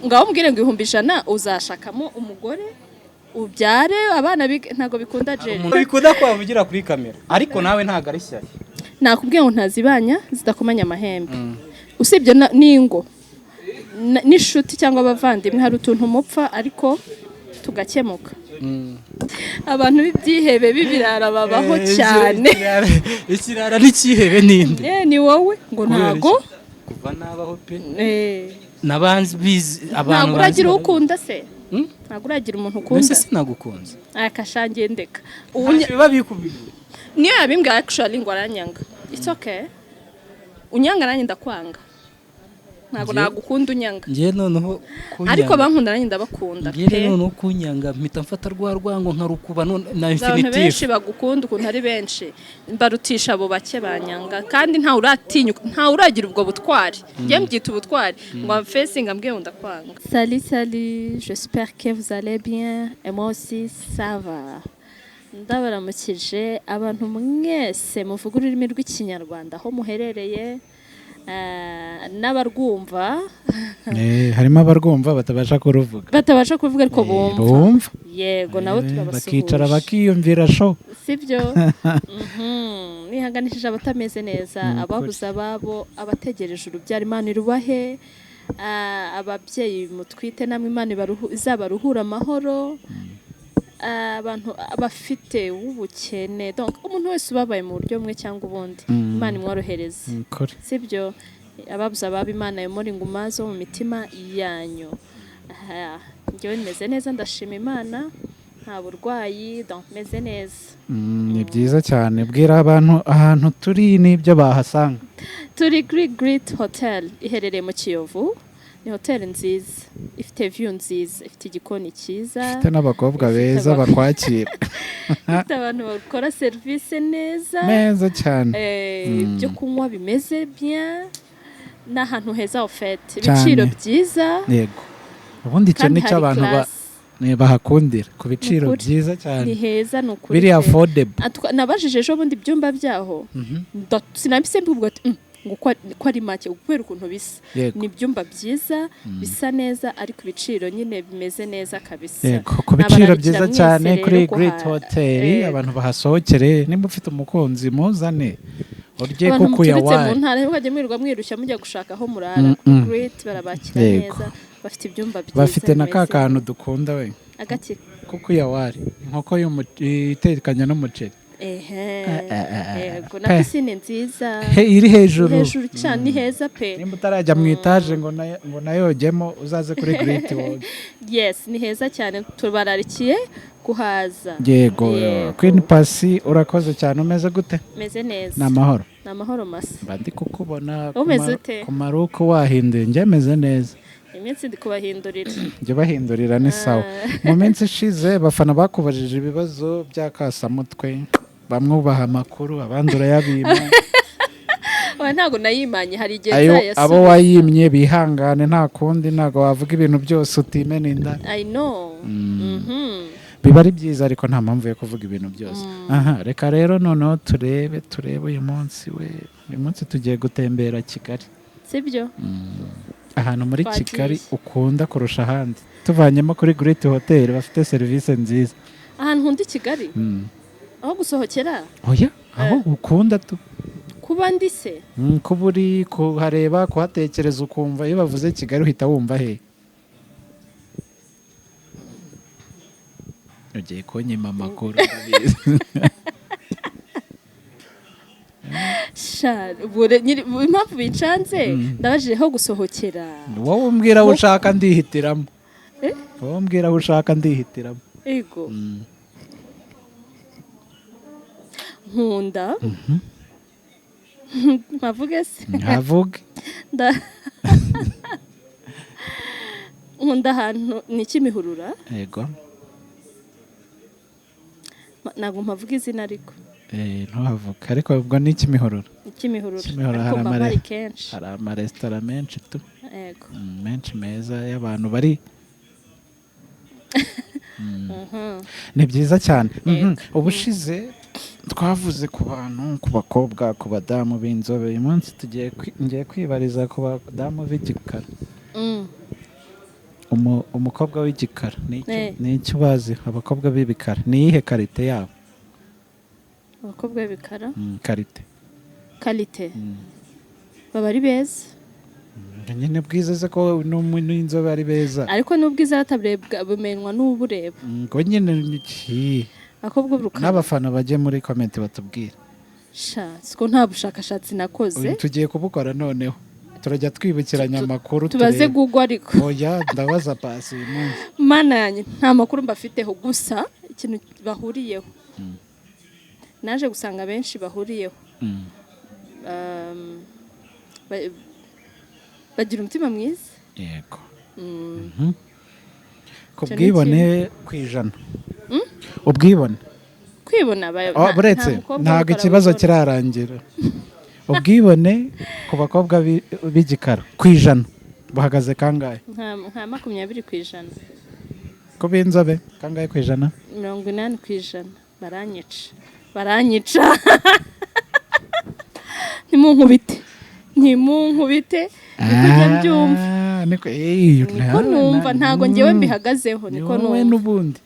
Ngaho umbwire ngo 100,000 uzashakamo umugore, ubyare abana bige, ntabwo bikunda, Jerry. Bikunda ko wavugira kuri kamera, ariko nawe ntabwo ari shyashya. Nakubwiye ngo ntazibanya zidakomanya amahembe, usibye n'ingo n'inshuti cyangwa abavandimwe, hari utuntu mupfa ariko tugakemuka. Abantu b'ibyihebe, b'ibirara babaho cyane. Ikirara n'ikihebe ninde? Ni wowe ngo Kubera ntago iki? Kuva nabaho pe, Eh, nabanzi bizi abantu. Ntabwo uragira uwo ukunda se? Hmm? Ntabwo uragira umuntu ukunda? Mbese sinagukunze? Akashangiye, ndeka. Biba bikubwiye. Niyo yabimbwira actually ngo aranyanga, it's okay, unyanga nanjye ndakwanga, ntabwo nagukunda unyanga. Ngiye noneho kunyanga. Ariko abankunda nanjye ndabakunda Ngiye pe. noneho kunyanga, mpita mfata rwa rwango nkarukuba none na Abantu infinitif. benshi bagukunda ukuntu ari benshi, mbarutisha abo bake banyanga, kandi ntawe uratinyuka, ntawe uragira ubwo butwari, njye mbyita ubutwari, ngo amfacinga ambwiye ngo ndakwanga. Salut salut, j'espère que vous allez bien et moi aussi ça va. Ndabaramukije abantu mwese muvuga ururimi rw'Ikinyarwanda aho muherereye, n'abarwumva. Harimo abarwumva batabasha kuruvuga. Batabasha kuvuga ariko bumva. Bumva. Yego, nabo turabasuhuje. Bakicara bakiyumvira show. Sibyo? Nihanganishije abatameze neza, ababuze ababo, abategereje urubyaro, Imana irubahe. Ababyeyi mutwite namwe Imana izabaruhure amahoro. Abantu bafite w'ubukene, donc umuntu wese ubabaye mu buryo bumwe cyangwa ubundi, Imana imworohereze. Ukuri. Sibyo? Ababuze ababo, Imana yomora inguma zo mu mitima yanyu. Aha, njyewe meze neza, ndashima Imana, nta burwayi, donc meze neza. Ni byiza cyane. Bwira abantu ahantu turi n'ibyo bahasanga. Turi kuri Great Hotel iherereye mu Kiyovu. Ni hoteli nziza, ifite view nziza, ifite igikoni cyiza. Ifite n'abakobwa Ifite beza bakwakira. Ifite abantu bakora serivisi neza. Neza cyane. Ibyo kunywa bimeze bien, ni ahantu heza ufite Cyane. ibiciro byiza. Yego, ubundi icyo Kandi nicyo hari abantu class. bahakundira ku biciro Ni ukuri. byiza Ni cyane. heza, ni ukuri Biri pe. affordable. Nabajije ejo bundi ibyumba byaho, sinabise mbivuga ati ngo ko ari make kubera ukuntu bisa. Ni ibyumba byiza, bisa neza, ariko ibiciro nyine bimeze neza kabisa. Yego, ku biciro Nabararikira byiza mwese cyane rero kuri Great Hotel. Abantu bahasohokere, nimba ufite umukunzi muzane urye Abantu kuko muturutse mu yawaye. ntara, ntimukajye mwirirwa mwirushya mujya gushaka aho murara. Kuri Great barabakira neza, bafite ibyumba byiza Bafite na ka bimeze kantu dukunda we. Agati? Kuko yawari inkoko itekanye n'umuceri. Ehe. Yego, na Pe. piscine nziza. Iri hejuru. Hejuru cyane, ni heza pe. Nimba utarajya mu etaje ngo nayogemo, uzaze kuri Great woge. Yes, ni heza cyane, tubararikiye kuhaza. Yego. Yego. Queen Pacy, urakoze cyane. Umeze gute? Meze neza. Ni amahoro? Ni amahoro masa. Mba ndi kukubona ku Umeze ute? ku maruko wahinduye. Njye meze neza. Iminsi ndi kubahindurira. Njye bahindurira ni sawa. Mu minsi ishize abafana bakubajije ibibazo by'akasamutwe, bamwe ubaha amakuru, abandi urayabima. Oya, ntabwo nayimanye, hari igihe Ayo nzayasubiza. abo wayimye bihangane, nta kundi, ntabwo wavuga ibintu byose utimena inda. I know. Biba ari byiza, ariko nta mpamvu yo kuvuga ibintu byose. Aha reka rero noneho turebe uyu munsi we, uyu munsi tugiye gutembera Kigali. Sibyo? Ahantu muri Twagiye. Kigali ukunda kurusha ahandi, tuvanyemo kuri Great Hotel bafite serivisi nziza. Ahantu nkunda i Kigali? Aho gusohokera? Oya, aho ukunda tu. Kuba ndi se? Kuba uri kuhareba, kuhatekereza, ukumva iyo bavuze Kigali uhita wumva he? Ugiye kunyima amakuru, ndabizi. Sha, ubwo ubu impamvu bicanze, ndabajije ho gusohokera. Wowe umbwira aho ushaka ndihitiramo. Eh? Wowe umbwira aho ushaka ndihitiramo. Ego. Nkunda mpavuge se? Ntavuge. Nkunda ahantu ni Kimihurura. Yego. Ntabwo mpavuga izina ariko. Ntuhavuge, ariko ubwo ni Kimihurura. Ni Kimihurura. Kimihurura. Ariko Hari mba mpari kenshi. Hari amaresitora menshi tu. Yego. Menshi meza y'abantu bari. Ni byiza cyane. Ubushize twavuze ku bantu, ku bakobwa, ku badamu b'inzobe. Uyu munsi tugiye ngiye kwibariza ku badamu b'igikara. Umukobwa w'igikara ni icyo, Eh. ni icyo ubazi abakobwa b'ibikara ni iyihe qualité yabo? Abakobwa b'ibikara? Qualité. Qualité, baba ari beza. Nyine bwiza se ko n'inzobe ari beza? Ariko n'ubwiza bataburebwa, bumenywa n'ubureba. Ngo nyine Abakobwa b'urukara. N'abafana bajye muri comment batubwire. Sha, siko nta bushakashatsi nakoze. Uyu tugiye kubukora, noneho turajya twibukiranya amakuru. Tubaze Turebe. Google ariko. Oya, ndabaza Pasi uyu munsi. Mana yanjye, nta makuru mbafiteho. Gusa ikintu bahuriyeho, naje gusanga benshi bahuriyeho, bagira umutima mwiza. Yego. Ku Icyo ni bwibone ku 100, ubwibone? Kwibona Oh, buretse, nta mukobwa ntabwo w'urukara ikibazo wibona. kirarangira. Ubwibone ku bakobwa b'igikara ku 100 buhagaze kangahe? Nka 20%. Ku b'inzobe kangahe ku ijana? 80%. Baranyica, baranyica, ntimunkubite, ntimunkubite, niko njya mbyumva. Ah, niko Niko numva, ntago ngewe mbihagazeho, ni niko wowe numva. N'ubundi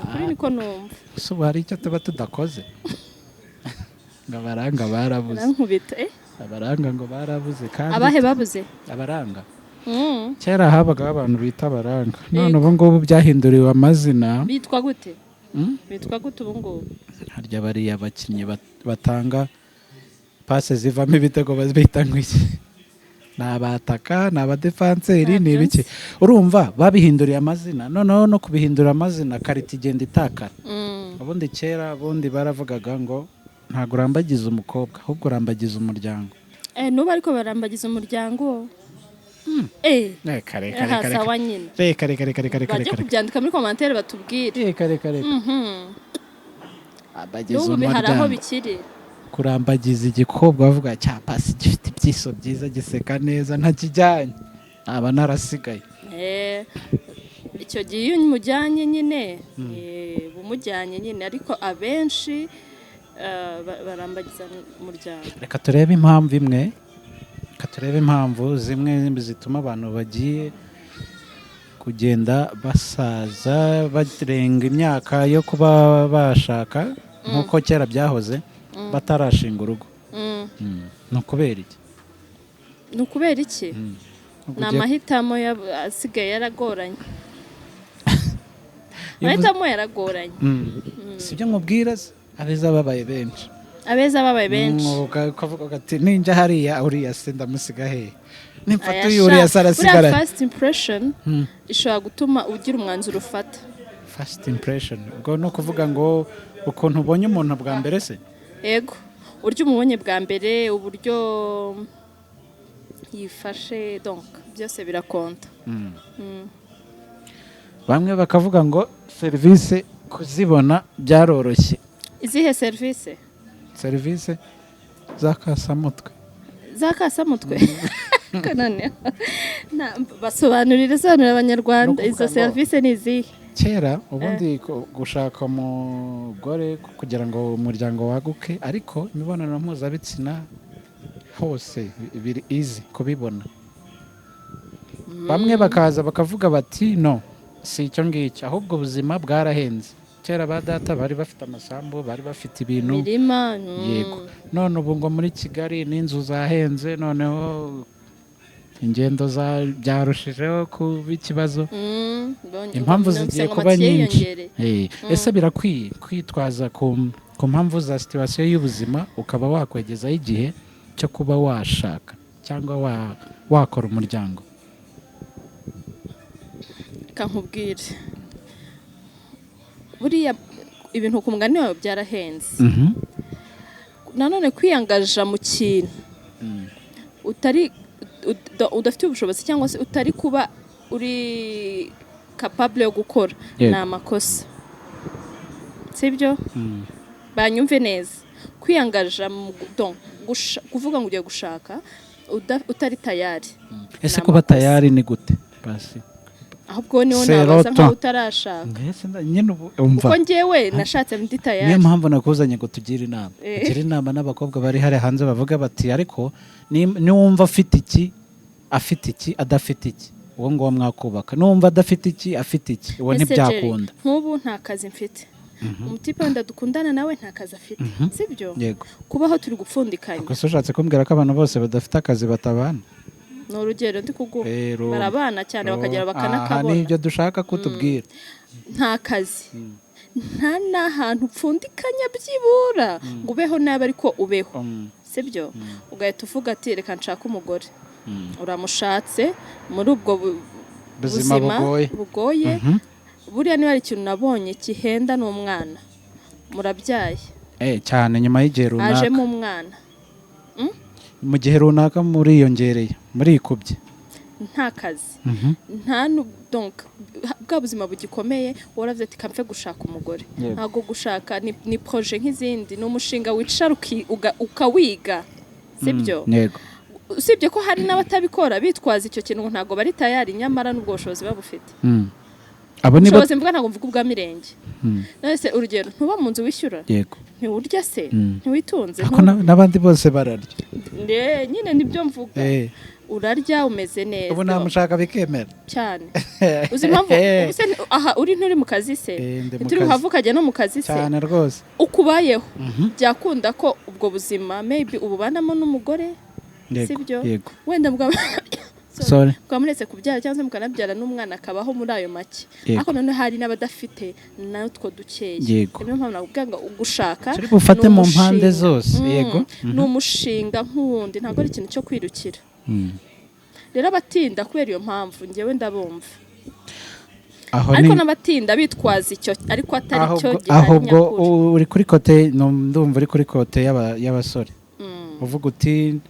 Ukuri niko numva. Gusa ubu hari icyo tuba tudakoze ngo abaranga barabuze. Barankubita, eh. Abaranga ngo barabuze kandi. Abahe babuze? Abaranga. Kera habagaho abantu bita abaranga, none ubu ngubu byahinduriwe amazina. Bitwa gute? Mm? Bitwa gute ubu ngubu? Harya bariya bakinnyi batanga passe zivamo ibitego bazbita ngo iki? Ni abataka, ni abadefanseri, ni ibiki? Urumva babihinduriye amazina, noneho no kubihindura amazina qualité igenda itakara. Ubundi kera, ubundi baravugaga ngo ntabwo urambagiza umukobwa, ahubwo urambagiza umuryango. Eh, n'ubu ariko barambagiza umuryango. Eh, Reka, reka, aha, reka, reka. Sawa nyine. Reka, reka, reka, reka, reka. Bajye Reka, reka. kubyandika muri commentaire batubwire. Reka, reka, reka. Ambagiza N'ubu hari aho umuryango. bikiri. Kurambagiza igikobwa bavuga cya Pasi gifite ibyiso byiza, giseka neza, ntakijyanye aba narasigaye. Eh, icyo gihe iyo umujyanye nyine, bumujyanye nyine, ariko abenshi barambagiza umuryango. Reka turebe impamvu imwe, reka turebe impamvu zimwe zituma abantu bagiye kugenda basaza, barenga imyaka yo kuba bashaka nk'uko kera byahoze, batarashinga urugo. Ni ukubera iki? Ni ukubera iki? Ubwo Ni amahitamo asigaye yaragoranye. Iyo uvuze- Amahitamo yaragoranye. Si ibyo nkubwira se, abeza babaye benshi. Abeza babaye benshi. Ukavuga ati ninjya hariya, uriya se ndamusiga hehe? Nimfata Aya uyu, uriya se sha, arasigara. buriya first impression ishobora gutuma ugira umwanzuro ufata. First impression, ubwo ni ukuvuga ngo ukuntu ubonye umuntu bwa mbere se? Yego, uburyo umubonye bwa mbere, uburyo yifashe, donc byose birakonta. Bamwe bakavuga ngo serivisi kuzibona byaroroshye. Izihe serivisi? Serivisi za kasamutwe. Za kasamutwe? Ko noneho basobanurire, sobanurira abanyarwanda. Ni Izo ukuvuga ngo- serivisi ni izihe? Kera ubundi gushaka umugore kugira ngo umuryango waguke, ariko imibonano mpuzabitsina hose biri easy kubibona. Bamwe bakaza bakavuga bati no, si icyo ngicyo, ahubwo ubuzima bwarahenze. Kera ba data bari bafite amasambu, bari bafite ibintu. Imirima. Yego, none ubu ngo muri Kigali n'inzu zahenze, noneho ingendo byarushijeho kuba ikibazo. Impamvu Numvise zigiye ngo kuba amatike nyinshi. yiyongereye. Ese birakwiye kwitwaza ku mpamvu za situation y'ubuzima, ukaba wakwegezaho igihe cyo kuba washaka cyangwa wakora umuryango? Reka nkubwire, buriya ibintu ku mugani wawe byarahenze. Nanone kwiyangaja mu kintu utari udafite ubushobozi cyangwa se utari kuba uri capable yo gukora ni amakosa, sibyo? Banyumve neza, kwiyangaja mu donc, kuvuga ngo ugiye gushaka utari tayari Ese ni kuba amakosa. tayari ni gute basi? Ahubwo niho C'est nabaza le nkaho temps. utarashaka. Mbese nyine ubu umva. Kuko njyewe nashatse ndi Niyo tayari. mpamvu nakuzanye ngo tugire inama. Tugire inama n'abakobwa bari hariya hanze bavuga bati ariko niwumva afite iki, afite iki, adafite iki. Uwo nguwo mwakubaka. Numva adafite iki, afite iki, uwo Ese Jerry, ntibyakunda. Nk'ubu nta kazi mfite, umutipe wenda dukundana nawe nta kazi afite, sibyo? Yego. Kubaho turi gupfundikanya. Gusa ushatse kumbwira ko abantu bose badafite akazi batabana? Ni urugero ndi kuguha. Rero, Barabana cyane, bakagera aha bakanakabona. Nibyo dushaka ko utubwira. Nta kazi, nta n'ahantu upfundikanya byibura ngo ubeho nabi, ariko ubeho, sibyo? Ugahita uvuga ati: "Reka nshake umugore." Uramushatse muri ubwo buzima bugoye. Bugoye. Buriya niba hari ikintu nabonye gihenda ni umwana. Murabyaye, Cyane nyuma y'igihe runaka. Hajemo umwana. Mu gihe runaka muriyongereye, murikubye. Nta kazi, nta donc bwa buzima bugikomeye, waravuze ati: "Kamfe gushaka umugore." Ntabwo gushaka ni projet nk'izindi, ni umushinga wicara ukawiga, sibyo? Yego. Usibye ko hari n'abatabikora bitwaza icyo kintu ngo ntabwo bari tayari, nyamara n'ubwo bushobozi babufite. Abo nibo. Ubushobozi mvuga, ntabwo mvuga ubwa mirenge. None se urugero, ntuba mu nzu wishyura? Yego. Ntiwurya se? Ntiwitunze? Ariko n'abandi bose bararya. Nyine nibyo mvuga. Urarya, umeze neza. Ubu namushaka bikemera. Cyane. Uzi impamvu? Ubu se aha uri nturi mu kazi se? Eh, ndi mu Ntituri kazi. buhave ukajya no mu kazi se? Cyane rwose. Ukubayeho, byakunda ko ubwo buzima maybe ububanamo n'umugore, Yego. sibyo? Yego. Wenda Sorry. mukaba muretse kubyara cyangwa se mukanabyara n'umwana, akabaho muri ayo make. Ariko noneho hari n'abadafite natwo dukeya. Niyo mpamvu nakubwira ngo gushaka Turi bufate ni mu mpande umushinga. zose. Yego. Ni umushinga nk'uwundi, ntabwo ari ikintu cyo kwirukira. Rero abatinda kubera iyo mpamvu, njyewe ndabumva. Aho Ariko ni n'abatinda bitwaza icyo ariko atari cyo ahubwo gihari ahubwo nyakuri. Uri kuri côté, ndumva uri kuri côté y'abasore. Uvuga uti: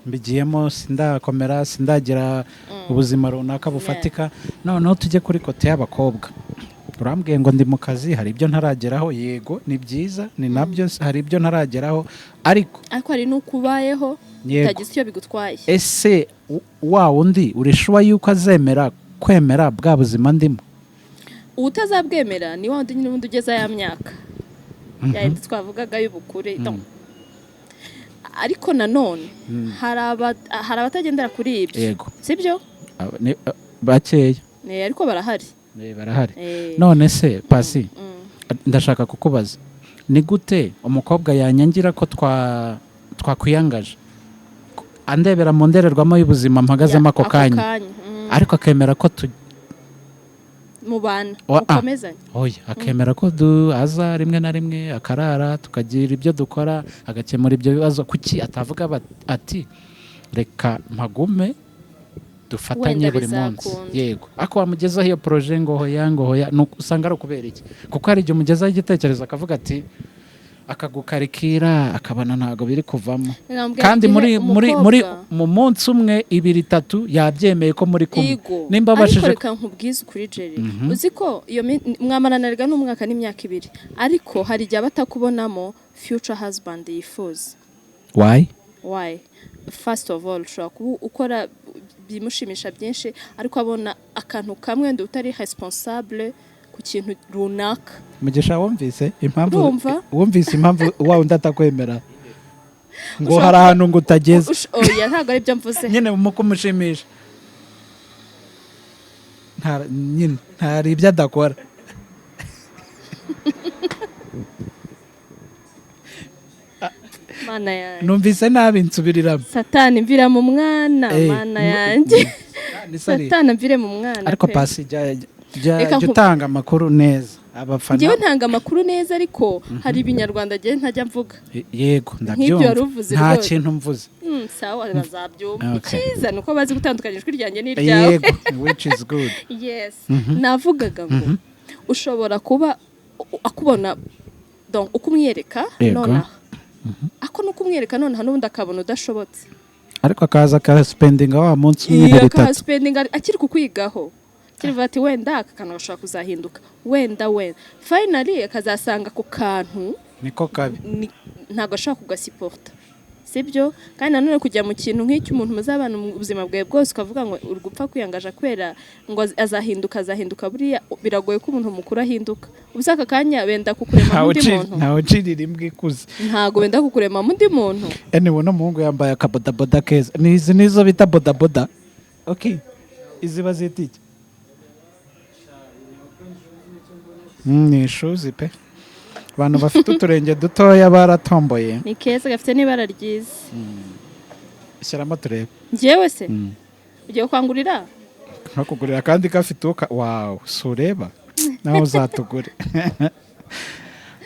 "Mbigiyemo sindakomera, sindagira ubuzima runaka bufatika." Noneho tujye kuri côté y'abakobwa. Urambwiye ngo ndi mu kazi, hari ibyo ntarageraho. Yego, ni byiza, ni nabyo, hari ibyo ntarageraho, ariko Ariko hari n'uko ubayeho utagize icyo bigutwaye. Ese wa wundi uri sure yuko azemera kwemera bwa buzima ndimo? Utazabwemera ni wa wundi nyine ubundi ugeze ya myaka yayindi twavugaga y'ubukure. Donc, ariko nanone hari abatagendera kuri ibyo, sibyo? Bakeya. Ariko barahari. Barahari. None se Pasi, ndashaka kukubaza, ni gute umukobwa yanyangira ko twakwiyangaje, andebera mu ndorerwamo y'ubuzima mpagazemo ako kanya, ariko akemera ko tu Mubana, mukomezanye. Oya, akemera ko du aza rimwe na rimwe akarara, tukagira ibyo dukora, agakemura ibyo bibazo. Kuki atavuga ati: "Reka mpagume, dufatanye Wenda buri munsi"? bizakunda. Yego, ariko wamugezaho iyo projet ngo hoya, ngo hoya. Usanga ari ukubera iki? Kuko hari igihe umugezaho igitekerezo akavuga ati, akagukarikira, akabona ntabwo biri kuvamo. Nambwira Kandi igihe muri muri muri umukobwa- mu munsi umwe, ibiri, itatu, yabyemeye ko muri kumwe. Igo. Nimba Ariko abashije reka nkubwize ukuri, Jerry, uzi ko iyo mwamaranarega n'umwaka n'imyaka 2, ariko hari igihe aba atakubonamo future husband yifuza. Why? Why? First of all, ushobora kuba ukora bimushimisha byinshi, ariko abona akantu kamwe wenda utari responsable ku kintu runaka. Mugisha, wumvise impamvu? Urumva? Wumvise impamvu wa undi atakwemera ngo Ushobora hari ahantu ngo utageze? Oya, ntabwo ari byo mvuze. Nyine mu kumushimisha nyine ntari ibyo adakora. Mana yanjye! Numvise nabi, nsubiriramo. Satani mvira mu mwana! Mana yanjye! Ni sorry. Satani mvire mu mwana Ariko pe. Pasi, jya Reka jya utanga amakuru neza abafana. Njyewe ntanga amakuru neza, ariko hari ibinyarwanda njyewe ntajya mvuga. Yego, Nk'ibyo wari ndabyumva. uvuze Nta rwose. kintu mvuze. Sawa, bazabyumva. Okay. Icyiza ni uko bazi gutandukanya ijwi ryanjye n'iryawe. Yego, which is good. Yes, navugaga ngo ushobora kuba akubona, donc uko umwereka nonaha, ako nuko umwereka nonaha n'ubundi akabona udashobotse. Ariko akaza akaspendinga wa munsi umwe, Iyo ibiri, itatu. Akahasipendinga akiri kukwigaho, kirivuga ati: "Wenda aka kantu gashobora kuzahinduka, wenda, wenda." Finally akazasanga ako kantu Niko kabi. Ntabwo ashobora kugasupporta, sibyo? Kandi nanone kujya mu kintu nk'icyo, umuntu muzabana mu buzima bwawe bwose, ukavuga ngo uri gupfa kwiyangaja kubera ngo azahinduka, azahinduka, buriya biragoye ko umuntu mukuru ahinduka. Ubuze aka kanya benda kukurema undi muntu. Ntawe ucirira imbwa ikuze. Ntabwo benda kukurema undi muntu. Anyway, uno muhungu yambaye akabodaboda keza. Ni izi nizo bita bodaboda, okay. Izi bazita iki? Ni ishuzi pe. Abantu bafite uturenge dutoya baratomboye. Ni keza, gafite n'ibara ryiza. Shyiramo turebe. Njyewe se ugiye kwangurira? Nkakugurira kandi gafite uka wawu, si ureba nawe uzatugure.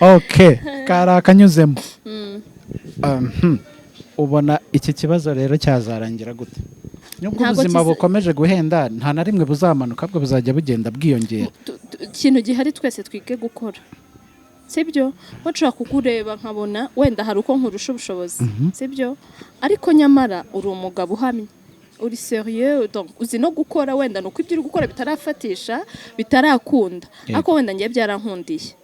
OK, kari akanyuzemo. Ubona iki kibazo rero cyazarangira gute, nubwo Ntabwo ubuzima bukomeje guhenda, nta na rimwe buzamanuka, ahubwo buzajya bugenda bwiyongera? Ikintu gihari, twese twige gukora, sibyo? Ko nshobora kukureba nkabona wenda hari uko nkurusha ubushobozi, sibyo? Ariko nyamara uri umugabo uhamye, uri sérieux, donc uzi no gukora. Wenda ni uko ibyo uri gukora bitarafatisha, bitarakunda, ariko wenda ngiye byarankundiye.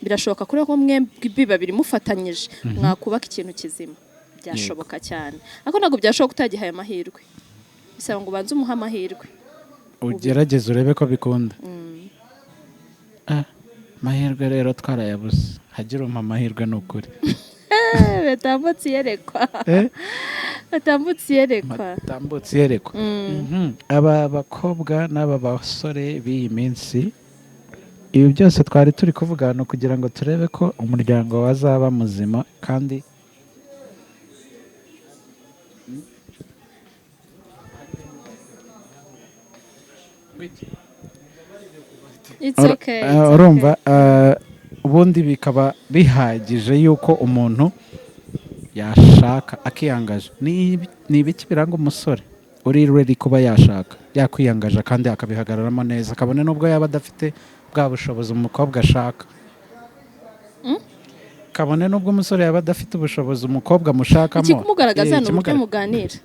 Birashoboka kuri ko mwembi babiri mufatanyije mwakubaka ikintu kizima, byashoboka cyane. Ariko ntabwo byashoboka utagihaye amahirwe. Bisaba ngo ubanze umuhe amahirwe. Ugerageze urebe ko bikunda. Amahirwe rero twarayabuze. Hagira umpa amahirwe, ni ukuri. Batambutse iyerekwa. Eh? Batambutse iyerekwa. Matambutse iyerekwa. Aba bakobwa n'aba basore b'iyi minsi, ibi byose twari turi kuvuga hano kugira ngo turebe ko umuryango wazaba muzima kandi It's okay, it's okay. Urumva, ubundi bikaba bihagije yuko umuntu yashaka akiyangaje. Ni ibiki biranga umusore uri ready kuba yashaka, yakwiyangaje kandi akabihagararamo neza, kabone n'ubwo yaba adafite bwa bushobozi umukobwa ashaka, kabone n'ubwo umusore yaba adafite ubushobozi umukobwa amushakamo? Ikikumugaragaza Eh, ni uburyo muganira.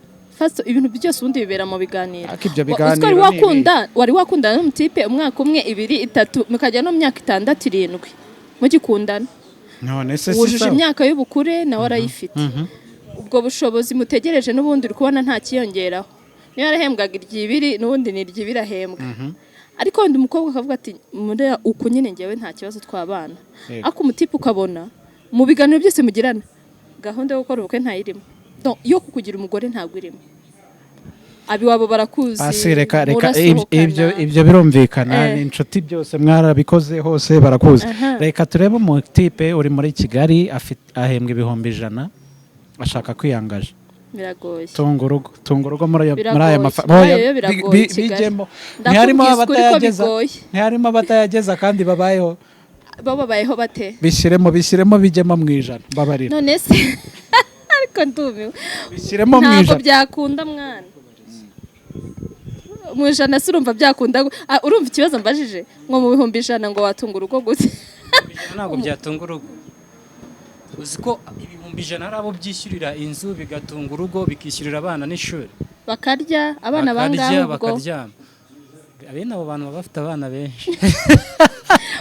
First, ibintu byose ubundi bibera mu biganiro. Ariko ibyo Uzi ko wari biganiro ni wakunda, wari wakundana n'umutipe umwaka umwe, 2, 3, mukajya no mu myaka 6, 7 mugikundana. None se si Wujuje sawa? imyaka y'ubukure, nawe arayifite. Ubwo bushobozi mutegereje n'ubundi uri kubona nta kiyongeraho. Niyo yarahembwaga iry'ibiri, n'ubundi ni iry'ibiri ahembwa. Ariko wenda umukobwa akavuga ati: "Muri uku nyine ngewe nta kibazo, twabana." Ariko umutipe ukabona mu biganiro byose mugirana, gahunda yo gukora ubukwe ntayirimo. Donc, yo kukugira umugore ntabwo irimo. Abiwabo barakuzi, Hasi reka reka, murasohokana. ibyo birumvikana. Ni inshuti, byose mwarabikoze, hose barakuzi. Reka turebe umutipe uri muri Kigali, ahembwa 100,000, ashaka kwiyangaje. Biragoye. Tunga urugo, tunga urugo muri Biragoye. aya mafaranga. Ayo yo biragoye i Kigali. Bijyemo, ntiharimo Ndakubwiza ukuri ko abatayageza. bigoye. Ntiharimo abatayageza kandi babayeho. Bo babayeho bate? Bishyiremo, bishyiremo, bijyemo mu 100, mbabarira. None se, ariko ndumiwe. Bishyiremo mu Ntabwo 100. byakunda mwana. Mu 100 se urumva byakunda? Urumva ikibazo mbajije, ngo mu 100,000 ngo watunga urugo gute? Ntabwo byatunga urugo. Uzi ko 100,000 hari abo byishyurira inzu, bigatunga urugo, bikishyurira abana n'ishuri? Bakarya abana Bakarya, bangahe ubwo? bakaryama. Bene abo bantu baba bafite abana benshi.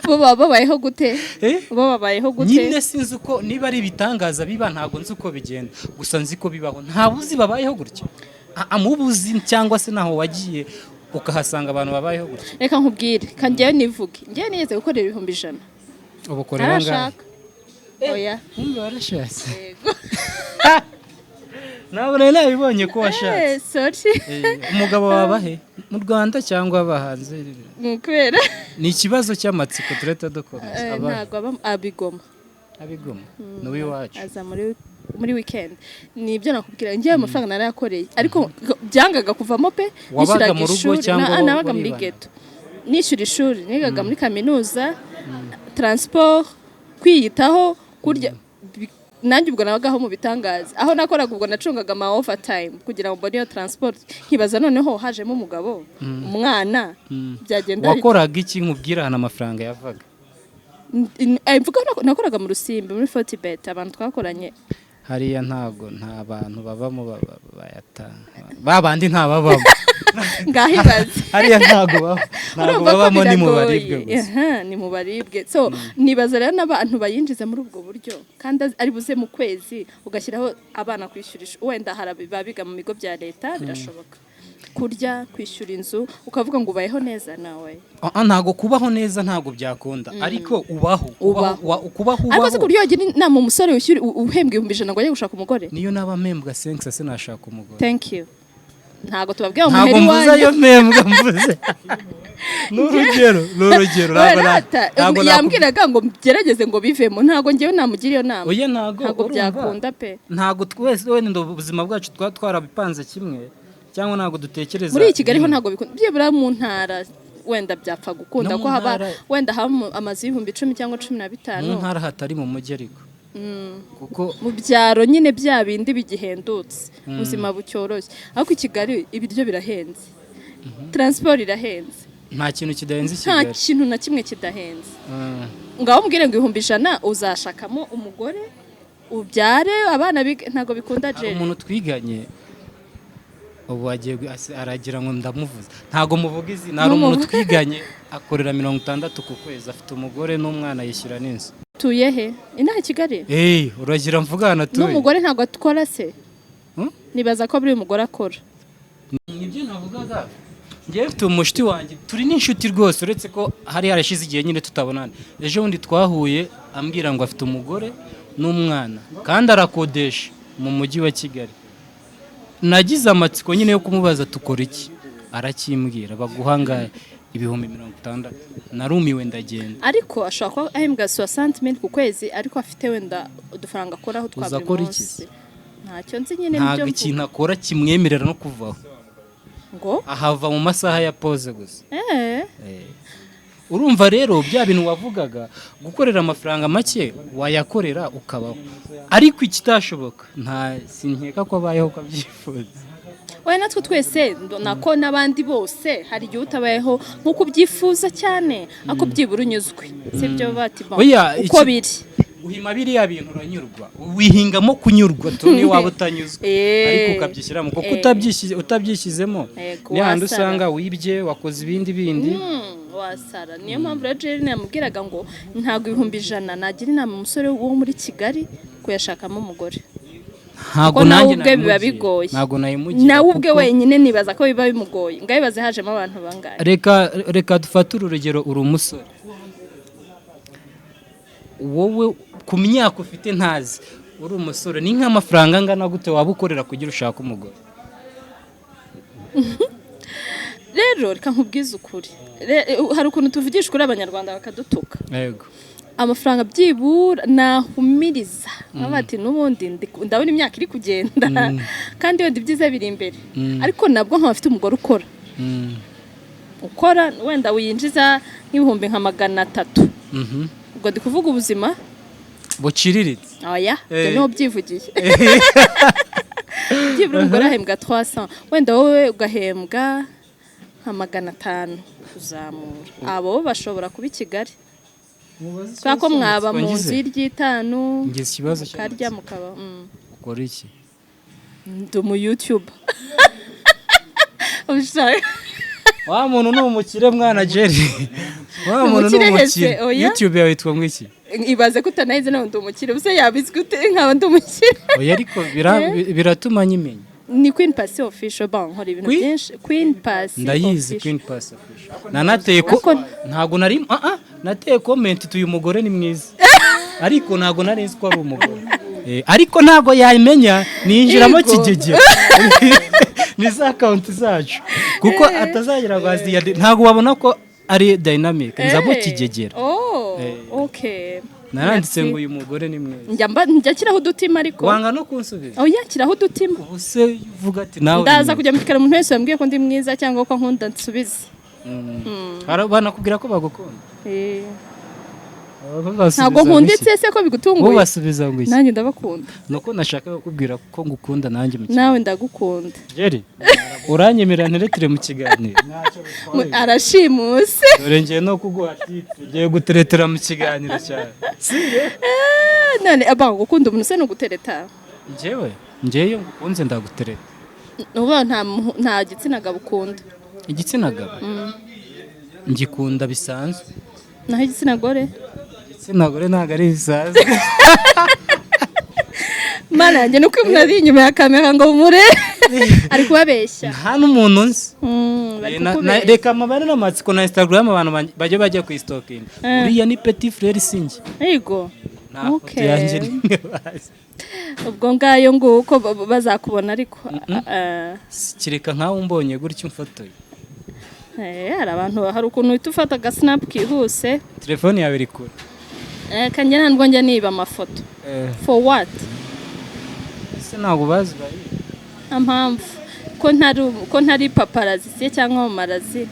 Bo baba babayeho gute? Eh? Bo babayeho gute? Nyine sinzi uko, niba ari ibitangaza biba, ntabwo nzi uko bigenda, gusa nzi ko bibaho. Nta buzi babayeho gutya. Amubuzi cyangwa se naho wagiye ukahasanga abantu babayeho gutya? Reka nkubwire, ka njyewe nivuge. Njyewe nigeze gukorera 100,000. Ubu ukorera angahe? Ntarashaka, oya. Wumva warashatse? Yego. Ntabwo nari nabibonye ko washatse. Sorry. Umugabo waba he, mu Rwanda cyangwa aba hanze? Kubera Ni ikibazo cy'amatsiko, turahita dukomeza. Ntabwo aba abigoma. Abigoma ni uw'iwacu. Aza muri weekend. Ni ibyo nakubwira. Njyewe amafaranga narayakoreye, ariko byangaga kuvamo pe. Wabaga Nishyuraga mu rugo ishuri, cyangwa nabaga muri waribana? ghetto, nishyura ishuri, nigaga muri kaminuza, transport, kwiyitaho, kurya, nanjye ubwo nabagaho mu bitangaza. Aho nakoraga ubwo nacungaga ama overtime kugira ngo mbone iyo transport. Nkibaza noneho hajemo umugabo, umwana, byagenda bite? Wakoraga iki, nkubwira ahantu amafaranga yavaga? Mvuga nakoraga mu Rusimbi muri Fortibet, abantu twakoranye. Hariya ntago nta bantu babamo bayatanga, ba bandi ntababamo. Ngaho ibaze. Hariya ntago baba, ntago Urumva ko babamo, ni mu biragoye. baribwe gusa. Aha, ni mu baribwe. So nibaza rero n'abantu bayinjiza muri ubwo buryo, kandi ari buze mu kwezi, ugashyiraho abana kwishyura wenda hari abiga mu bigo bya leta, birashoboka, kurya, kwishyura inzu, ukavuga ngo ubayeho neza nawe? Ah, ntago kubaho neza ntago byakunda, ariko ubaho. Ubaho. Kubaho Ariko se ubaho. ku buryo wagira inama umusore wishyura, uhembwa 100,000 ngo ajye gushaka umugore? Niyo naba mpembwa senkisa, sinashaka umugore. Thank you. Ntabwo tubabwiye ngo Ntabwo muhere mvuze ayo iwanyu. mpembwa, mvuze ni urugero. Ntabwo Rata, ntabwo yambwiraga ngo gerageze ngo bivemo. Ntabwo ngewe namugira iyo nama. Oya, ntabwo Ntabwo urumva. byakunda pe. Ntabwo twese wenda ubuzima bwacu twaba twarabipanze kimwe, cyangwa ntabwo dutekereza Muri iyi Kigali ho ntabwo bikunda. Byibura mu ntara wenda byapfa gukunda No mu ko haba ntara- wenda haba amazu y'10,000 cyangwa cumi na Mu bitanu. ntara hatari mu mujyi, ariko kuko Mu byaro nyine bya bindi bigihendutse, ubuzima bucyoroshye. Ariko i Kigali ibiryo birahenze, transport irahenze. Nta kintu kidahenze i Nta Kigali. kintu na kimwe kidahenze. Ngaho umbwire ngo 100,000 uzashakamo umugore, ubyare abana bige, ntabwo bikunda. Hari Jerry. umuntu twiganye ubu agiye aragira ngo ndamuvuze. Ntabwo muvuga izina. Hari umuntu Ntumuvuge. twiganye akorera 60 ku kwezi, afite umugore n'umwana, yishyura n'inzu. Tuye he inaha i Kigali? Eee, uragira mvugana tuye. N'umugore ntabwo atwara se? Hmm? Nibaza ko buri mugore akora. Nibyo navugaga. Njyewe mfite umushuti wanjye, turi n'inshuti rwose, uretse ko hari harashize igihe nyine tutabonana. Ejo bundi twahuye ambwira ngo afite umugore n'umwana kandi arakodesha mu mujyi wa Kigali. Nagize amatsiko nyine yo kumubaza tukora iki, arakimbwira. Baguha angahe? 60,000. Narumiwe ndagenda. Ariko ashobora kuba ahembwa 60 000 ku kwezi, ariko afite wenda udufaranga akoraho twa Uzi buri akora iki? munsi. Ntacyo nzi nyine, nibyo Ntabwo mvuga. ikintu akora kimwemerera no kuvaho. Ngo Ahava mu masaha ya pause gusa. Urumva rero bya bintu wavugaga, gukorera amafaranga make, wayakorera ukabaho, ariko ikitashoboka nta sinkeka ko abayeho uko abyifuza. Oya, natwe twese nako n'abandi bose, hari igihe utabayeho nk'uko ubyifuza cyane, ariko byibura unyuzwe, sibyo? Bati bon, Oya, uko biri. Guhima biriya bintu uranyurwa, wihingamo kunyurwa tu, niyo waba utanyuzwe, ariko ukabyishyiramo kuko utabyishyizemo Yego, ni handi wasara. usanga wibye, wakoze ibindi bindi. Wasara. Niyo mpamvu rero Jerry yamubwiraga ngo ntabwo 100,000 nagira inama umusore wo muri Kigali kuyashakamo umugore. Ntabwo Kuko nawe nanjye ubwe biba nabimugira. bigoye. Ntabwo nabimugira. Nawe ubwe kuko wenyine nibaza ko biba bimugoye. Ngabibaze hajemo abantu bangahe? Reka dufate urugero, uri umusore wowe ku myaka ufite ntazi, uri umusore, ni nk'amafaranga angana gute waba ukorera kugira ushake umugore? Rero reka nkubwize ukuri. Hari ukuntu tuvugisha ukuri Abanyarwanda bakadutuka. Yego. Amafaranga byibura nahumiriza nkavuga ati n'ubundi ndabona imyaka iri kugenda kandi wenda ibyiza biri imbere, ariko nabwo nkaba mfite umugore ukora, ukora wenda winjiza nk'ibihumbi nka 300. Ubwo ndi kuvuga ubuzima Buciriritse. Oya, ibyo Eh. niho byivugiye. Byibura umugore ahembwa 300, wenda wowe ugahembwa nka 500 kuzamura, abo bashobora kuba i Kigali kubera ko mwaba mu nzu y'iry'itanu, Ngize ikibazo mukarya mukaba. Ukora iki? Ndi umu YouTuber. Ushaka- Wa muntu ni umukire mwana, Jerry, wa muntu ni Umukire hese, umukire. oya. YouTube yawe yitwa ngo iki? Ibaze ko utanayizi nawe ndi umukire. Ubuse yabizwi ute nkaba ndi umukire? Oya, ariko biratuma nyimenya. Ni Queen Pasi Official. Bon, nkora ibintu Queen? byinshi. Queen Pasi Ndayizi. Official. Queen Pass Official. Nanateye ko Ariko- ntabwo nari nateye comment tuyu mugore ni mwiza, ariko ntabwo nari nzi ko ari umugore. Ariko ntabwo yayimenya, ninjiramo Yego. kigegera ni za account zacu, kuko atazagira ngo ntabwo wabona ko ari dynamic, nzamo kigegera. Oh, Eh. okay. Naranditse Merci. ngo uyu mugore ni mwiza. Njya nshyiraho udutima ariko. Wanga no kunsubiza. Oya, nshyiraho udutima. Ubu se uvuga ati nawe uri Ndaza mwiza. kujya mbikara umuntu wese wambwiye ko ndi mwiza cyangwa ko nkunda nsubize. Banakubwira ko bagukunda. Eh. Basubiza Ntabwo ngo iki? nkunditse se ko Bo bigutunguye? basubiza ngo iki? Nanjye ndabakunda. Nuko nashaka kukubwira ko ngukunda nanjye mu kiganiro. Nawe ndagukunda. Jerry, uranyemerera nteretire mu kiganiro? Arashimuse. Dore ngiye no kuguha titre, ngiye guteretera mu kiganiro cyawe. Eh, none aba gukunda umuntu se ni ugutereta? Njyewe iyo ngukunze ndagutereta. Uba nta gitsina gabo ukunda? Igitsina gabo ngikunda bisanzwe. Naho igitsina gore? Igitsina gore ntabwo ari bisanzwe. Mana yanjye, nuko umuntu ari inyuma ya kamera ngo mure ari kubabeshya. Nta n'umuntu nzi. Bari Eh, kukubeshya. reka amabare n'amatsiko na Instagram, abantu bajye bajya kuyistalkinga. Uriya ni petit frère sinjye. Yego. Nta foto yanjye nimwe bazi. Ubwo ngayo nguko bazakubona ariko Kereka nkawe umbonye gutya umfotoye. Hari abantu, hari ukuntu uhita ufata agasnap kihuse. Telefone yawe iri kure. Kanjye ntabwo njya niba amafoto. For what? Ese ntabwo bazi bari? Nta mpamvu ko ntari paparazzi se cyangwa mamarazzi,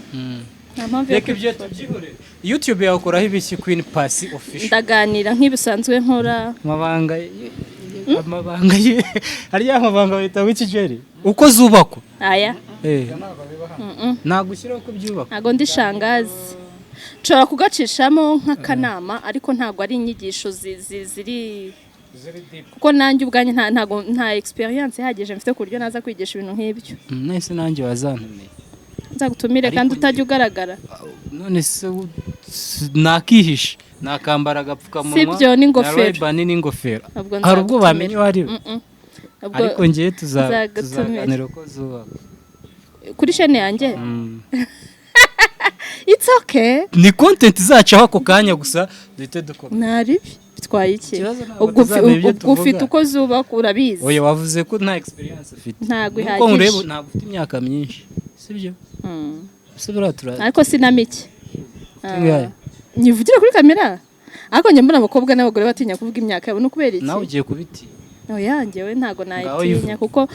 nta mpamvu yo Reka ibyo tubyihorere. YouTube yawe ukoraho ibiki, Queen Pass Official? Ndaganira nk'ibisanzwe nkora. Amabanga ye hariya, amabanga bahita wiki Jerry uko zubakwa. Aya. Ntabwo ushyiraho uko byubakwa? Ntabwo ndi shangazi. Nshobora kugacishamo nk'akanama, ariko ntabwo ari inyigisho ziri, kuko nanjye ubwanjye ntabwo nta experience ihagije mfite ku buryo naza kwigisha ibintu nk'ibyo. Nese nanjye wazantumiye? Nzagutumire kandi Ariko utajya ugaragara. None se nakihishe, nakambara agapfukamunwa Sibyo, n'ingofero. na Ray-Ban n'ingofero. Ubwo Hari ubwo nzagutumira. bamenya uwo ari we. Ubwo Ariko ngewe nzagutumira. tuzaganira uko zubakwa. Kuri chaîne yanjye. It's okay. Ni content zacaho ako kanya gusa duhite dukora. Ntari bitwaye iki? Ikibazo ntabwo Ubwo tuzamenya ibyo ubwo ufite tuvuga. uko zubaka urabizi. Oya, wavuze ko nta experience ufite. Ntabwo Nuko ihagije. nkureba ntabwo ufite imyaka myinshi, sibyo? Se buriya tura Ariko si na mike. Ingahe? Nyivugire kuri kamera, ariko njye mbona abakobwa n'abagore batinya kuvuga imyaka yabo, ni ukubera iki? Nawe ugiye kubitinya? Oya, njyewe ntabwo Ngaho nayitinya yivuge. kuko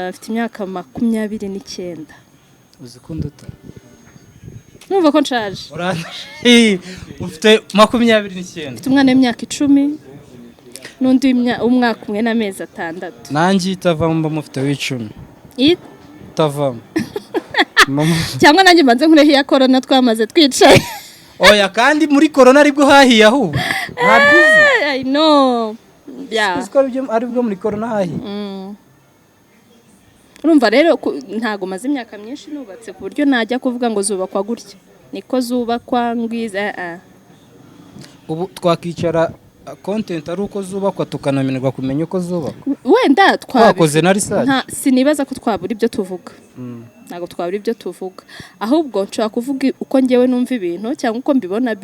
mfite imyaka 29. Uzi ko nduta? Numva ko nshaje. Ufite 29? Mfite umwana w'imyaka 10 n'undi w'umwaka umwe n'amezi 6. Nanjye itavamo mba mufite w'icumi. Itavamo. Cyangwa nanjye mbanze nkureho iya korona twamaze twicaye. Oya, kandi muri korona aribwo hahiye, ahubwo ntabwo uzi. I know, yeah. Uzi ko aribwo muri korona hahiye. Urumva rero ntago maze imyaka myinshi nubatse ku buryo najya kuvuga ngo zubakwa gutya, niko zubakwa ngwiza. Ubu twakicara content ari uko zubakwa, tukanamirwa kumenya uko zubakwa. Wenda Twakoze na research. Sinibaza ko twabura ibyo tuvuga. Ntabwo twabura ibyo tuvuga, ahubwo nshobora kuvuga uko ngewe numva ibintu cyangwa uko mbibona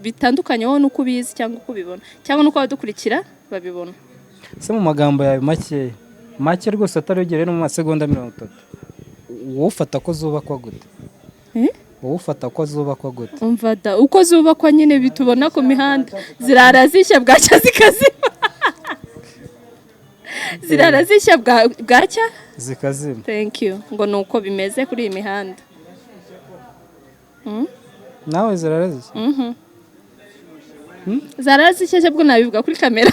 bitandukanye wowe n'uko ubizi cyangwa uko ubibona cyangwa n'uko abadukurikira babibona. Se mu magambo yawe makeya make rwose atarugere no mu masegonda 30, wowe ufata ko zubakwa gute? Eh? Wowe ufata ko zubakwa gute? Umva da, uko zubakwa nyine bitubona ku mihanda, zirara zishya bwacya zikazima, zirara zishya bwacya zikazima. Thank you. Ngo ni uko bimeze kuri iyi mihanda. Nawe zirara zishya? Zarara zishya bwo nabivuga kuri kamera?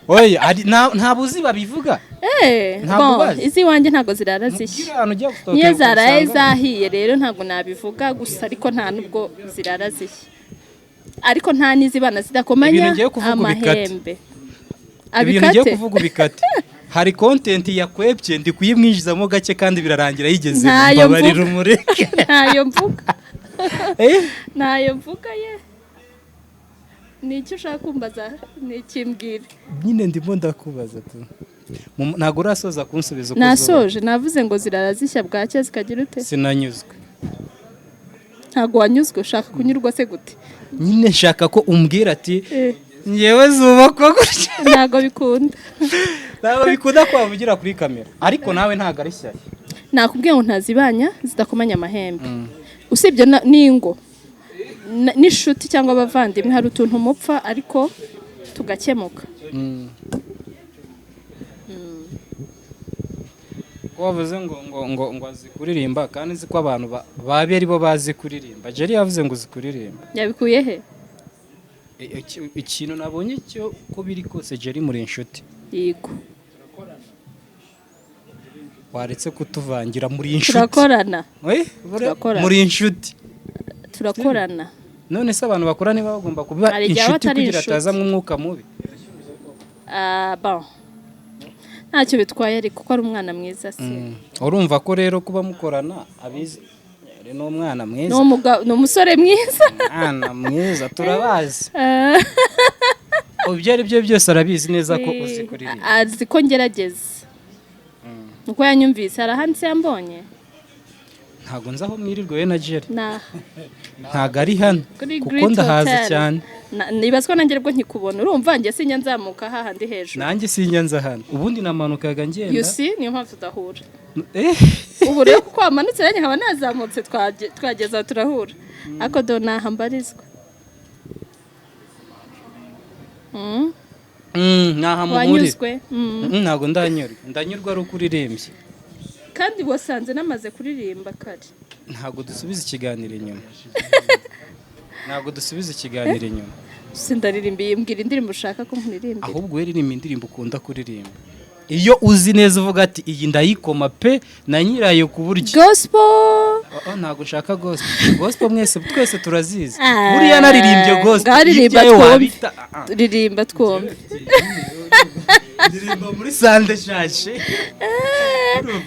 Oya, ntabwo uzi babivuga. Ntabwo Bon, ubazi? iz'iwanjye ntabwo zirara zishya. Mubwire ahantu ujya gusohokera Niyo zaraye ugasanga- zahiye rero ntabwo nabivuga gusa, ariko nta nubwo zirara zishya, ariko nta n'izibana zidakomanya Ibintu ngiye kuvuga ubikate. amahembe. Ibintu ngiye Abikate. kuvuga ubikate. Hari content yakwebye, ndi kuyimwinjizamo gake kandi birarangira yigeze. Ntayo Mbabarira, mvuga. umureke. Ntayo mvuga. Eh? Ntayo mvuga ye. Ni icyo ushaka kumbaza? Ni ikimbwira. Nyine ndimo ndakubaza tu. Ntabwo urasoza kunsubiza uko zubakwa. Nasoje, navuze ngo zirara zishya bwacya zikagira ute? Sinanyuzwe. Ntabwo wanyuzwe? Ushaka kunyurwa se gute? Nyine nshaka ko umbwira ati ngewe zubakwa gutya. Ntabwo bikunda. Ntabwo bikunda ko wavugira kuri kamera, ariko nawe ntabwo ari shyashya. Nakubwiye ngo ntazibanya zidakomanya amahembe, usibye n'ingo n'inshuti cyangwa abavandimwe, hari utuntu mupfa ariko tugakemuka. Ko wavuze ngo azi kuririmba, kandi nzi ko abantu babi ari bo bazi kuririmba. Jerry yavuze ngo uzi kuririmba. Yabikuye he? Ikintu nabonye cyo ko biri kose, Jerry muri inshuti. Yego. Waretse kutuvangira, muri inshuti. Turakorana. Eh, Turakorana. muri inshuti. Turakorana. None se abantu bakora niba bagomba kuba Hari igihe aba inshuti atari kugira inshuti. atazamo umwuka mubi? Ah, bon, ntacyo bitwaye ariko kuko ari umwana mwiza se. Urumva ko rero kuba mukorana abizi ni umwana mwiza. Ni umusore mwiza. Umwana mwiza turabazi. Ah. Ibyo ari byo byose arabizi neza ko uzi kuririmba. Azi ko ngerageza, uko yanyumvise hari ahandi se yambonye? Ntabwo nzi aho mwirirwa we na Jerry. Nah. Ntabwo ari hano Kuri kuko Great ndahazi Hotel. cyane. Nibaza ko nanjye aribwo nkikubona. Urumva njye sinjya nzamuka hahandi hejuru. Nanjye sinjya nza hano, ubundi namanukaga ngenda. You see, niyo mpamvu tudahura. Eh. Ubu rero kuko wamanutse nanjye nkaba nazamutse, twageze aho turahura, ariko do naha mbarizwa. Naha muhurira. Wanyuzwe? Ntabwo ndanyurwa, ndanyurwa ari uko uririmbye. Kandi wasanze namaze kuririmba kare. Ntabwo dusubiza ikiganiro inyuma, ntabwo dusubiza ikiganiro inyuma. Sindaririmba, mbwira indirimbo ushaka ko nkuririmbira. Ahubwo we ririmba indirimbo ukunda kuririmba, iyo uzi neza uvuga ati iyi ndayikoma pe na nyirayo ku buryo. Gospel. Oh, ntabwo nshaka gospel. Gospel mwese, twese turazizi. Ah, Buriya naririmbye gospel ngaho ririmba ibyawe twumve. wabita ah, ah. Ririmba twumve. Ndirimba muri sande shashe.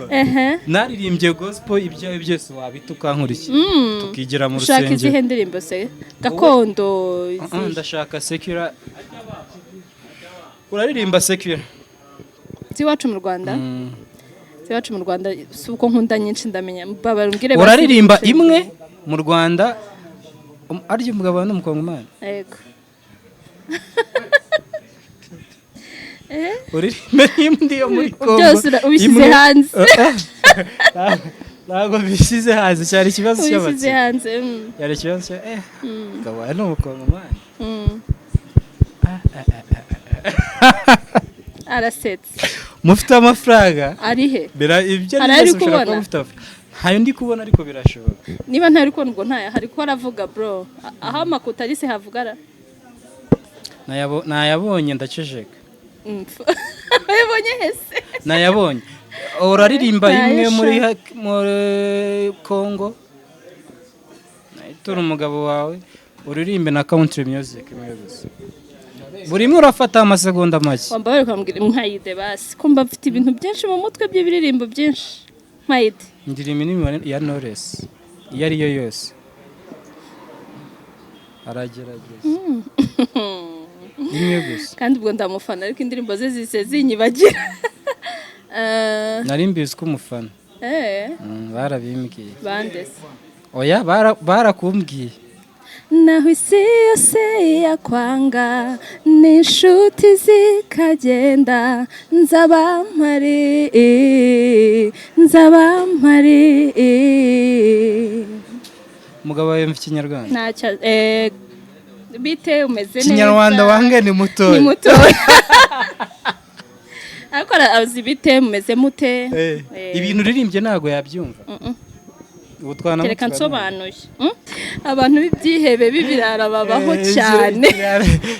Ehe. Naririmbye gospel, ibyawe byose wabita ukankurikira tukigira mu Ushaka rusengero. izihe ndirimbo se? Gakondo? Ah, ah, Izihe? Ndashaka secular. Uraririmba secular? Z'iwacu mu Rwanda, z'iwacu mu Rwanda si uko nkunda nyinshi, ndamenya mbabara umbwire basi. Uraririmba imwe mu Rwanda, arya umugabo wawe ni umukongomani? Yego. Uririmbe n'indi yo muri Congo. Byose ubishyize Imwe- hanze. Ntabwo bishyize hanze, cyari ikibazo Ubishyize cy'abakire. hanze. Cyari ikibazo cya umugabo wawe ni umukongomani. Arasetse. Mufite amafaranga? Ari he? Bira ibyo Hari ari ayo byose uri ushobora kuba kubona? mufite amafaranga. Ntayo ndi kubona, ariko birashoboka. Niba ntari kubona, ubwo ntayo hari ko aravuga bro. Aho amakuta ari se havugara? Nayabonye ndaceceka. Wabonye hese? Nayabonye. Uraririmba imwe Nayasha. muri Congo nayitura umugabo wawe, uririmbe na country music imwe gusa. Buri imwe urafata amasegonda make. Wambaye ukambwira nkayide basi, ko mba mfite ibintu byinshi mu mutwe by'ibiririmbo byinshi, nkayide. Indirimbo n'imibare ya Knowless iyo ari yo yose, aragerageza imwe gusa. Kandi ubwo ndamufana, ariko indirimbo ze zise zinyibagira. Nari mbizi ko umufana. Barabimbwiye. Bandese? Oya, barakumbwiye. Naho isi yose yakwanga n'inshuti zikagenda, nzaba mpari, nzaba mpari. Umugabo wawe yumva ikinyarwanda? Ntacyo, bite, umeze neza? Ikinyarwanda wange ni mutoya. Ni mutoya, ariko azi bite, mumeze mute. Ibintu uririmbye ntabwo yabyumva. Ubu twana Kereka nsobanuye. Abantu b'ibyihebe b'ibirara babaho cyane.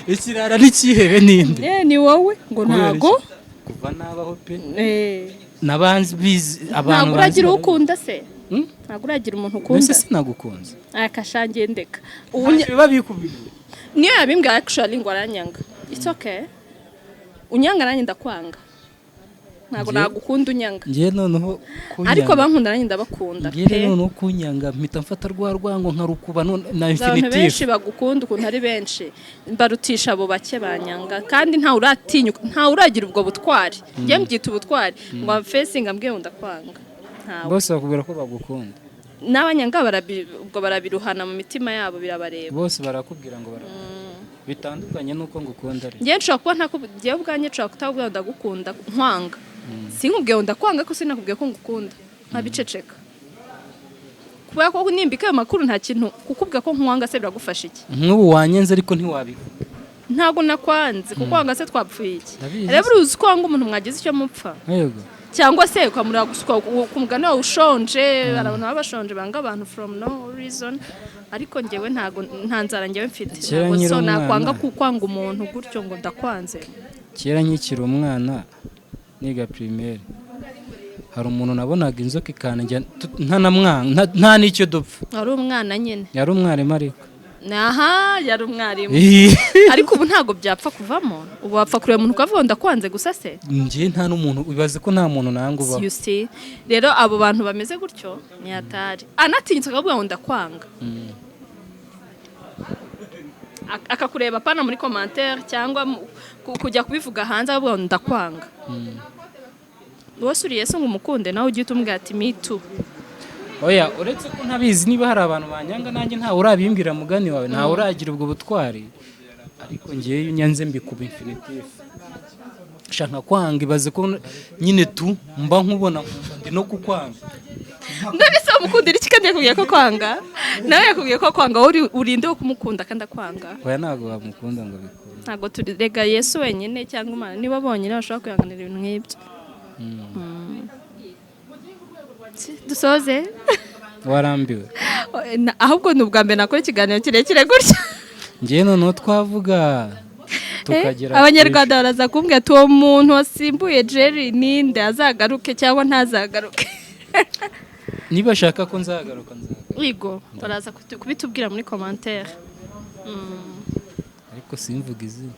Ikirara n'ikihebe ninde? Ni wowe ngo Kubera ntago. iki? Kuva nabaho pe, nabanzi bizi abantu. Ntabwo uragira uwo ukunda se? Hmm? Ntabwo uragira umuntu Mbese ukunda? sinagukunze? Akashangiye ndeka. Ubu Biba bikubwiye. Niyo yabimbwira actually ngo aranyanga, it's okay. Unyanga nanjye ndakwanga, ntabwo nagukunda unyanga. Ngiye noneho kunyanga. Ariko bankunda nanjye ndabakunda Ngiye pe. noneho kunyanga, mpita mfata rwa rwango nkarukuba none na Abantu infinitive. benshi bagukunda ukuntu ari benshi, mbarutisha abo bake banyanga, kandi ntawe uratinyuka, ntawe uragira ubwo butwari, njye mbyita ubutwari, ngo amfacinga ambwiye ngo ndakwanga, ntawe. Bose bakubwira ko bagukunda. N'abanyanga ubwo barabiruhana mu mitima yabo, birabareba. Bose barakubwira ngo barakunda, bitandukanye n'uko ngukunda ari. Njye nshobora kuba njyewe ubwanjye nshobora kutakubwira ngo ndagukunda nkwanga, sinkubwiye ngo ndakwanga ko sinakubwiye ko ngukunda, nkabiceceka, kubera ko nimbika ayo makuru nta kintu kukubwira ko nkwanga se biragufasha iki? Nk'ubu wanyenze ariko ntiwabivuga. Ntabwo nakwanze, kuko wanga se twapfuye iki? Ndabizi. Rero uzi ko wanga umuntu mwagize icyo mupfa, Yego. cyangwa se ukamureba gusuka ku mugani wawe ushonje. Hari abantu baba bashonje banga abantu from no reason, ariko njyewe ntago, nta nzara njyewe mfite. Kera Ntabwo nkiri so umwana. nakwanga kukwanga umuntu gutyo ngo ndakwanze. Kera nkikiri umwana niga primaire, hari umuntu nabonaga inzoka ikanjya ntanamwanga, nta n'icyo dupfa. Wari umwana nyine. Yari umwarimu ariko. Aha yari umwarimu, ariko ubu ntabwo byapfa kuvamo. Ubu wapfa kureba umuntu ukavuga ngo ndakwanze gusa se? Njye nta n'umuntu, ibaze ko nta muntu nanga ubaho. You see, rero abo bantu bameze gutyo ni hatari. Anatinyutse akavuga ngo ndakwanga, akakureba pana muri commentaire cyangwa kujya kubivuga hanze, akavuga ngo ndakwanga, wose uriye se ngo umukunde? Nawe ujye umubwira ati me too. Oya, uretse ko ntabizi niba hari abantu banyanga, nanjye ntawe urabimbwira. Mugani wawe, ntawe uragira ubwo butwari, ariko ngewe iyo unyanze mbikuba infinitif. Shaka kwanga, ibaze ko nyine tu mba nkubona nkumva ndi no kukwanga. None se wamukundira iki kandi yakubwiye ko kwanga? Nawe yakubwiye ko kwanga, wowe urinde wo kumukunda kandi akwanga? Oya, ntabwo wamukunda ngo bikunde. Ntabwo turega Yesu wenyine cyangwa Imana, niba bonyine bashobora kwihanganira ibintu nk'ibyo. Dusoze. Warambiwe? Ahubwo ni ubwa mbere nakora ikiganiro kirekire gutya. Ngewe noneho twavuga tukagera. Abanyarwanda baraza kumbwira ati: "Uwo muntu wasimbuye Jerry ninde? Azagaruke cyangwa ntazagaruke?" Niba ashaka ko nzagaruka, nzagaruka. Yego, baraza kubitubwira muri commentaire. Ariko simvuga izina.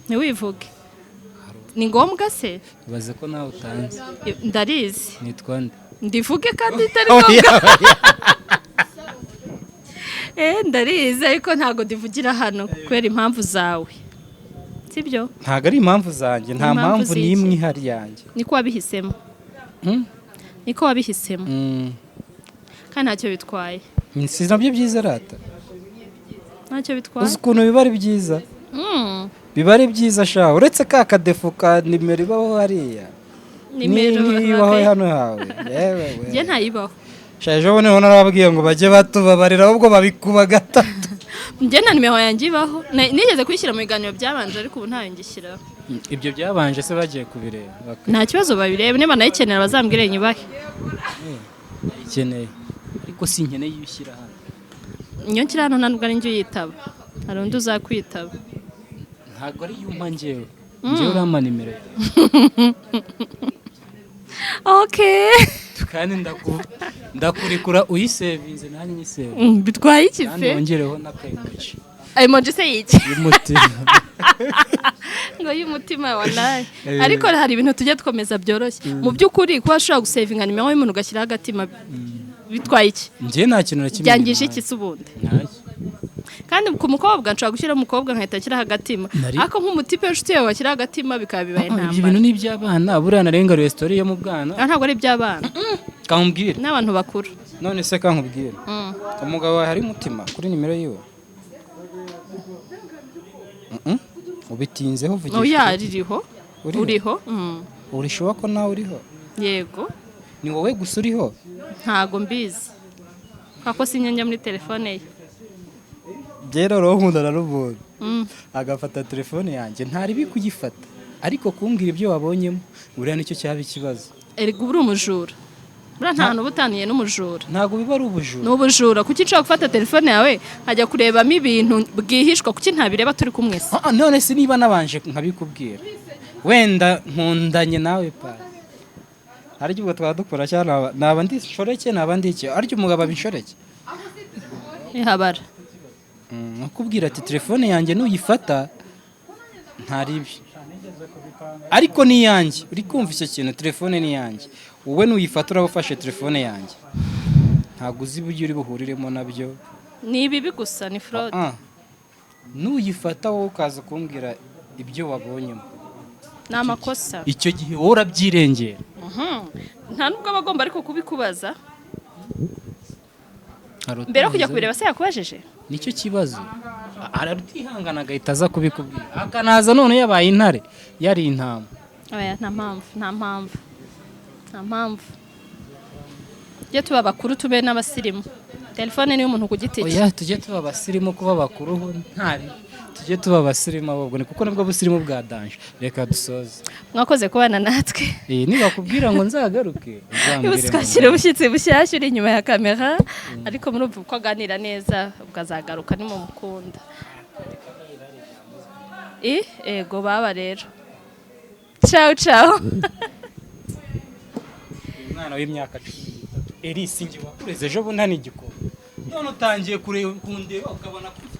Ntiwivuge, ni ngombwa se? Ibaze ko nawe utanze. Ndarizi. Nitwa nde? Ndivuge kandi itari ngombwa. Ndarizi, ariko ntabwo ndivugira hano kubera impamvu zawe, sibyo? Ntabwo ari impamvu zanjye, nta Impamvu mpamvu z'iki? n'imwe ihari yanjye. Niko wabihisemo. Hmm? Niko wabihisemo. Kandi ntacyo bitwaye. Si nabyo byiza rata? Ntacyo bitwaye. Uzi ukuntu biba ari byiza? Biba ari byiza sha, uretse ka kadefu ka nimero ibaho hariya. Nimero N'iyi ibaho hano hawe, yewe we. Njye ntayibaho. Sha, ejo bundi noneho narababwiye ngo bajye batubabarira, ahubwo babikuba gatatu. Njye nta nimero yanjye ibaho. Nigeze kuyishyira mu biganiro byabanje, ariko ubu ntayo ngishyiraho. Ibyo byabanje se bagiye kubireba? Nta kibazo, babirebe. Niba nayikenera bazambwire nyibahe. Ikeneye, ariko sinkeneye iyo ushyira hano. Iyo nshyira hano nta nubwo ari njye uyitaba, hari undi uzakwitaba. Ntabwo ari iyo umpa njyewe. Njyewe urampa nimero yawe. Okay. Kandi ndakurekura uyisevinze, nanjye nyisevinze. Bitwaye iki Kandi se? wongereho n'akayemoji. Emoji se yiki? Y'umutima. Ngo y'umutima, wallahi. Ariko hari ibintu tujya twemeza byoroshye mu by'ukuri. Kuba ushobora gusevinga nimero y'umuntu ugashyiraho agatima, bitwaye iki? Njye nta kintu na kimwe Byangije bintwaye. iki se ubundi? Ntacyo. Kandi ku mukobwa nshobora gushyiraho umukobwa nkahita nshyiraho agatima, ariko nk'umutipe w'inshuti yawe washyiraho agatima bikaba bibaye Ibyo intambara. bintu ni iby'abana. Buriya narengaruye story yo mu bwana. Ah, ntabwo ari iby'abana. Kankubwire. N'abantu bakuru. None se kankubwire, umugabo wawe hari umutima kuri nimero yiwe? Ubitinzeho, vugisha Oya. ukuri. Ririho. Uriho? Uriho. Urishuwa ko nawe uriho? Yego. Ni wowe gusa uriho? Ntago mbizi kuko sinjya muri telefone ye. Byera rero nkundana n'umuntu, agafata telefone yanjye, ntaribi kuyifata, ariko kumbwira ibyo wabonyemo, buriya nicyo cyaba ikibazo. Erega uba uri umujura buriya, nta hantu uba utaniye n'umujura. Ntabwo biba ari ubujura. Ni ubujura. Kuki nshobora gufata telefone yawe nkajya kurebamo ibintu bwihishwa? Kuki ntabireba turi kumwe se? Ah, none se niba nabanje nkabikubwira, wenda nkundanye nawe pa, harya ubwo twaba dukora cyangwa naba ndi inshoreke, naba ndi iki? Harya umugabo aba inshoreke? Ihabara. Nkakubwira ati: "Telefone yanjye nuyifata ntaribi, ariko ni iyanjye." Uri kumva icyo kintu? Telefone ni iyanjye, wowe nuyifata uraba ufashe telefone yanjye, ntabwo uzi uburyo uri buhuriremo nabyo. Ni ibibi gusa, ni fraude. Ah, nuyifata wowe ukaza kumbwira ibyo wabonyemo, Ni amakosa. icyo gihe wowe urabyirengera. Nta nubwo aba agomba ariko kubikubaza Hari mbere yo kujya utabizi. kubireba se yakubajije? Nicyo kibazo, ararutihangana agahita aza kubikubwira, akanaza none yabaye intare, yari intama. Oya, nta mpamvu, nta mpamvu, nta mpamvu. Tujye tuba bakuru, tube n'abasirimu. Telefone ni iy'umuntu ku giti cye. Oya, tujye tuba abasirimu. Kuba bakuru ho ntari, tujye tuba abasirimu ahubwo, ni kuko nibwo busirimu bwa danger. Reka dusoze. Mwakoze kubana natwe. Nibakubwira ngo nzagaruke, uzambwire Ubu ngo twakira umushyitsi bushyashya uri inyuma ya kamera, ariko murumva uko aganira neza, ubwo azagaruka nimumukunda. Ego baba rero, ciao ciao. Umwana w'imyaka 13, Elisi, njye wakureze ejo bundi hano igikoma, none utangiye kureba kundeba ukabona ko ufite